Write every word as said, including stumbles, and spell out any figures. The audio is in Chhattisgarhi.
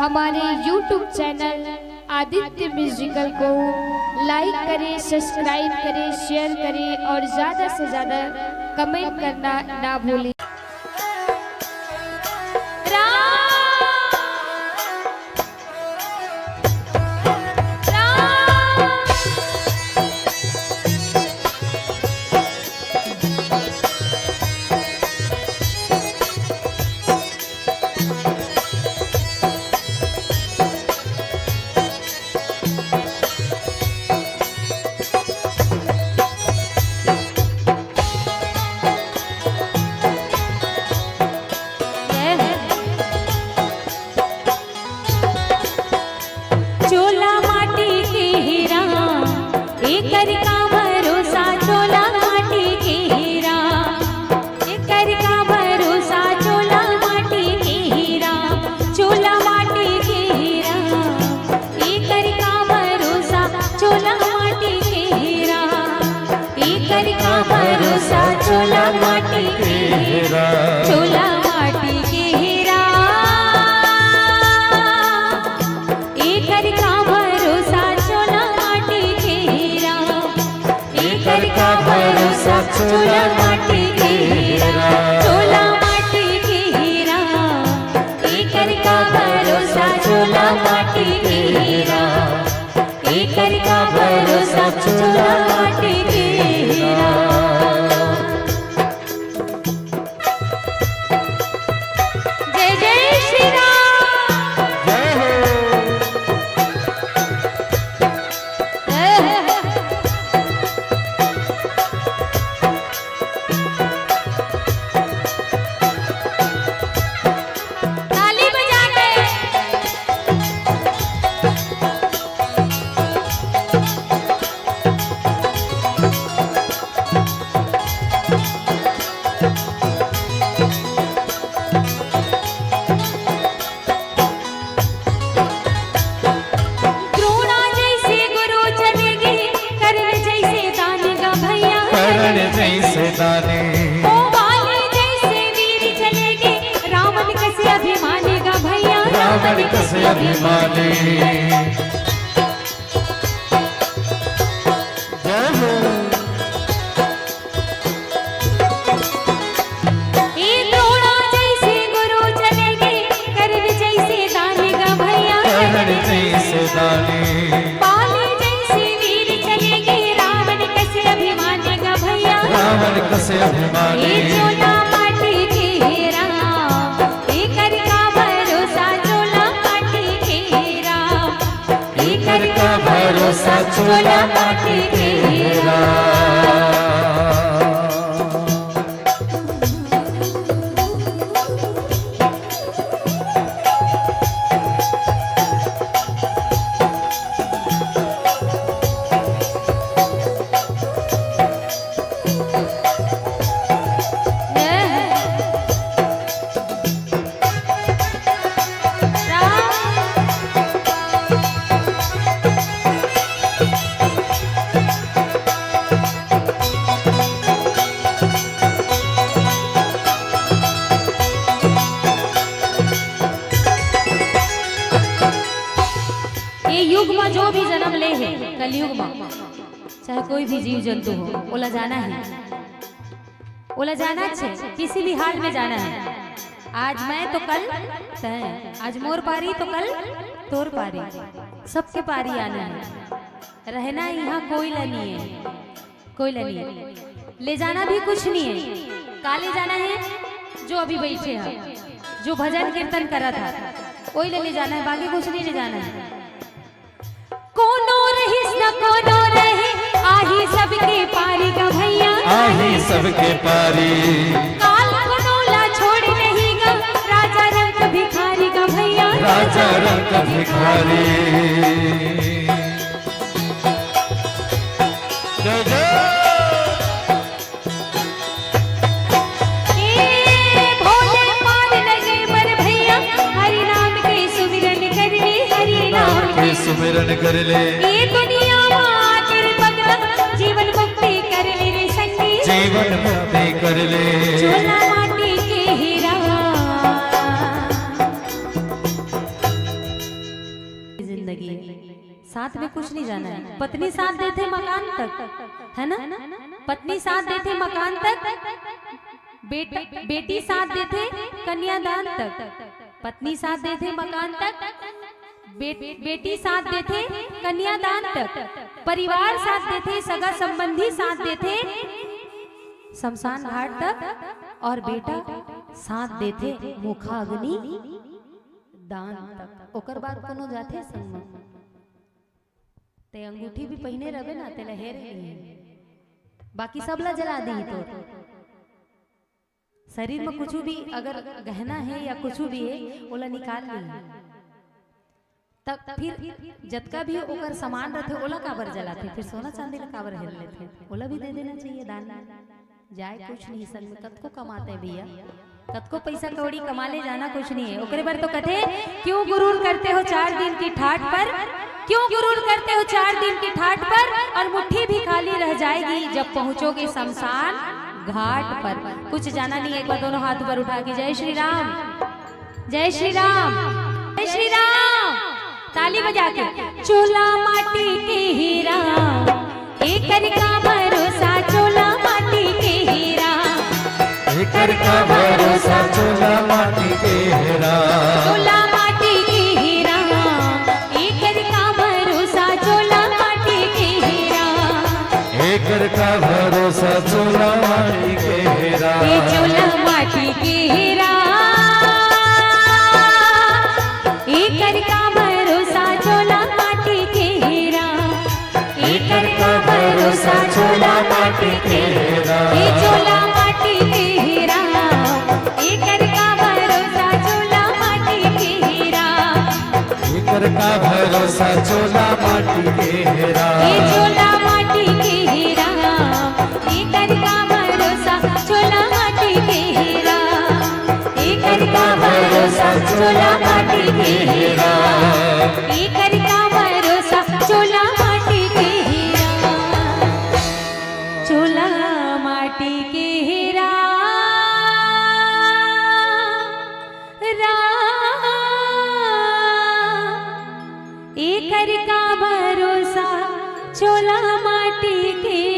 हमारे YouTube चैनल आदित्य म्यूजिकल को लाइक करें, सब्सक्राइब करें, शेयर करें और ज्यादा से ज्यादा कमेंट करना ना भूलें। राम, राम। चोला माटी के हीरा, एकर का भरोसा, चोला माटी के हीरा, एकर का भरोसा, चोला माटी के हीरा, चोला माटी के हीरा, एकर का भरोसा, चोला माटी के हीरा, एकर का भरोसा, चोला माटी के हीरा, चोला माटी के हीरा। एकर का भरोसा, चोला माटी के हीरा। एकर का भरोसा, चोला माटी के हीरा। चोला माटी के हीरा। एकर का भरोसा, चोला माटी के हीरा। एकर का भरोसा, चोला माटी के हीरा। जय जय श्री राम। जय हो। ताली बजा के। द्रोणा जैसे गुरु चले गे, कर्ण जैसे दानी गा भैया। कर्ण जैसे दानी। ओ बाली जैसे वीर चले गे, रावण कसे अभिमानी गा भैया। रावण कसे अभिमानी। जय हो। ए द्रोणा जैसे गुरु चले गे, कर्ण जैसे दानी गा भैया। कर्ण जैसे दानी। बाली जैसे वीर चले गे, रावण कसे अभिमानी गा भैया। रावण कसे अभिमानी। ए चोला माटी के हीरा, एकर का भरोसा, चोला माटी के हीरा। एकर का भरोसा, चोला माटी के हीरा। ये युग में जो भी जन्म ले हे, कलयुग में, चाहे कोई भी जीव जंतु हो, ओला जाना हे। ओला जाना हे, किसी भी हाल में जाना हे। आज मैं तो कल तैं, आज मोर पारी तो कल तोर पारी, सबके पारी आना हे। रहना इहाँ कोई ला नहीं हे, कोई ला नहीं हे। ले जाना भी कुछ नहीं हे। का ले जाना हे? जो अभी बैठे हे, जो भजन कीर्तन करत हे, वही ले, ले जाना हे, बाकी कुछ नहीं ले जाना हे। कोनो रहिस न कोनो रहे, आही सबके पारी गा भैया। आही सबके पारी। काल कोनो ला छोड़ नहीं गा, राजा रंक भिखारी गा भैया। राजा रंक भिखारी। जय जय। ए भोले पार लगे बर भैया, हरि नाम के सुमिरन कर ले, हरि नाम के सुमिरन कर ले। ए दुनिया मा आके पगला, जीवन मुक्ति कर ले रे संगी। जीवन मुक्ति कर ले। चोला माटी के हीरा। जिंदगी है। साथ में कुछ नहीं जाना है। पत्नी साथ देथे मकान तक, है ना? पत्नी साथ देथे मकान तक, बेट-, बेटी साथ देथे कन्यादान तक। पत्नी साथ देथे मकान तक, बे-, बेटी साथ देथे कन्यादान तक, परिवार साथ देथे, सगा संबंधी साथ देथे शमशान घाट तक, और बेटा साथ देथे मुखाग्नि दान तक। ओकर बाद कोनो जाथे संग म, ते अंगूठी भी पहिने रहे ना, तेला हेर लिही, बाकी सब ला जला दिही। तोर शरीर में कुछ भी अगर गहना है या कुछ भी है, ओला निकाल लिही। तब फिर जतका भी ओकर सामान रथे, ओला काबर जलाथे? फिर सोना चांदी ला काबर हेर लेथे? ओला भी दे देना चाहिए दान में। जाए कुछ नहीं संग में, कतको कमाते भैया, कतको पैसा कौड़ी कमा ले, जाना कुछ नहीं है। ओकरे बर तो कथे, "क्यों गुरूर करते हो चार दिन की ठाट पर, क्यों गुरूर करते हो चार दिन की ठाट पर, और मुट्ठी भी खाली रह जाएगी जब पहुंचोगे शमशान घाट पर।" कुछ जाना नहीं है, एक बार दोनों हाथ ऊपर उठा के, "जय श्री राम, जय श्री राम, जय श्री राम।" ताली बजा के, "चोला माटी के हीरा, एकर का भरोसा, चोला माटी के हीरा।" एकर का भरोसा, चोला माटी के हीरा। चोला माटी के हीरा, एकर का भरोसा, चोला माटी के हीरा। एकर का भरोसा, चोला माटी के हीरा। ए चोला माटी के हीरा, एकर का भरोसा, चोला माटी के हीरा। एकर का भरोसा, चोला माटी के हीरा। ए चोला माटी के हीरा, एकर का भरोसा, चोला माटी के हीरा। एकर का भरोसा, चोला माटी के हीरा। ए चोला माटी के हीरा, एकर का भरोसा, चोला माटी के हीरा। एकर का भरोसा, चोला माटी के हीरा। एकर का भरोसा, चोला माटी के हीरा। चोला माटी के हीरा। रा-, एकर का भरोसा, चोला माटी के